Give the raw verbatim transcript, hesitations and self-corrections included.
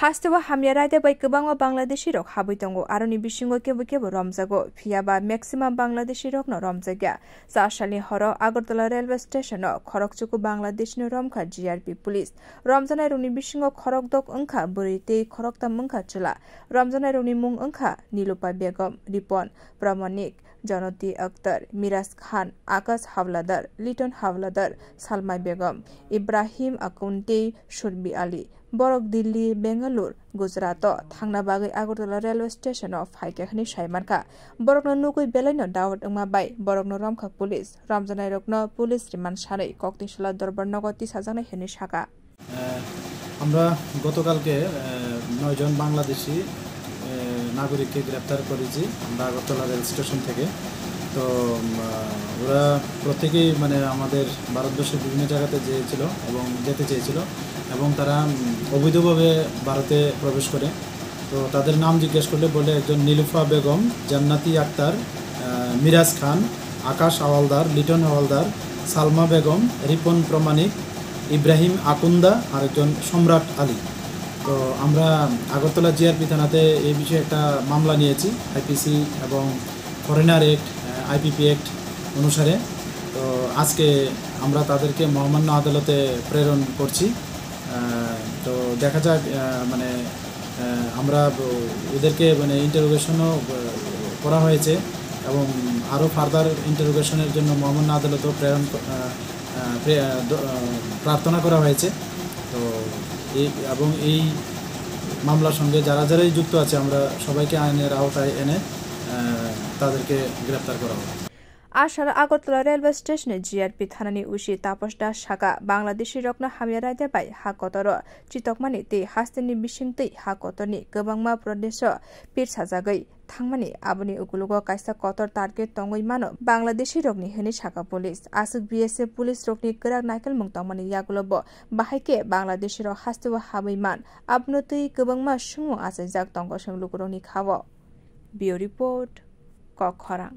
Hasteo hamya raida bai kwbangma Bangladeshi rok habwi tongo, aroni bisingo kebo kebo romjago, phiya ba maximum Bangladeshi rokno romjakya. Char salni horo Agartala railway station o khorokchuku Bangladeshi no romkha G R P police. Romjanai rokni bisingo khorokdok wngkha bwrwi tei khoroktam wngkha chwla. Romjanai rokni mung wngkha Nilupa Begum, Ripon Pramanik, Janati Akhtar, Miraz Khan, Akash Havladar, Liton Havladar, Salma Begum, Ibrahim Akun tei Surbi Ali. Borok Delhi, Bengaluru, Gujarat o thangna bagwi Agartala railway station o phaikha hwnwi sai mankha. Borokno nugwi belaino dawat wngma bai borokno romkha police. Romjanairokno police remand sanwi Koktingsala dorbar nogo tisajaknai hwnwi sakha. আহ, আমরা গতকালকে, আহ, নয়জন বাংলাদেশি, আহ, নাগরিককে গ্রেপ্তার করেছি আমরা Agartala rail station থেকে। তো, উম, আহ, ওরা প্রত্যেকেই মানে আমাদের ভারতবর্ষের বিভিন্ন জায়গাতে যেয়েছিল এবং যেতে চেয়েছিল এবং তারা, উম, অবৈধভাবে ভারতে প্রবেশ করে। তো তাদের নাম জিজ্ঞেস করলে বলে একজন নীলুফা বেগম, জান্নাতি আক্তার, আহ, মিরাজ খান, আকাশ হাওয়ালদার, লিটন হাওয়ালদার, সালমা বেগম, রিপন প্রমাণিক, ইব্রাহিম আকুন্দা আর একজন সম্রাট আলী। তো আমরা আগরতলা জিআরপি থানাতে এই বিষয়ে একটা মামলা নিয়েছি আইপিসি এবং ফরেনার অ্যাক্ট, আইপিপি অ্যাক্ট অনুসারে। তো আজকে আমরা তাদেরকে মহামান্য আদালতে প্রেরণ করছি। আহ, তো দেখা যাক, আহ, মানে, আহ, আমরা ব-, ওদেরকে মানে ইন্টারোগেশনও, আহ, করা হয়েছে এবং আরও ফার্দার ইন্টারোগেশনের জন্য মহামান্য আদালতও প্রেরণ ক-, আহ, আহ, প্রে-, আহ, দ-, আহ, প্রার্থনা করা হয়েছে। তো এই, এবং এই মামলার সঙ্গে যারা যারাই যুক্ত আছে, আমরা সবাইকে আইনের আওতায় এনে, আহ, তাদেরকে গ্রেপ্তার করা হবে। A salo Agartala railway station-o G R P thanani O C Taposh Das sakha, Bangladeshi rokno hamya raida bai ha kotoro chitokmani tei hasteni bisingtwi ha kotorni kwbangma prodesho pirsajagwi thangmani, aboni ukologo kaisa kotor target tongwi mano Bangladeshi rokni hwnwi sakha police. Aswk B S F police rokni kwrak naikolmung tongmani yagulo bo bahai khe Bangladeshi rok hasteo habwi man, abono twi kwbangma swngmung achaijak tongo chwng lukurokni khao. Bureau Report, Kok Khorang.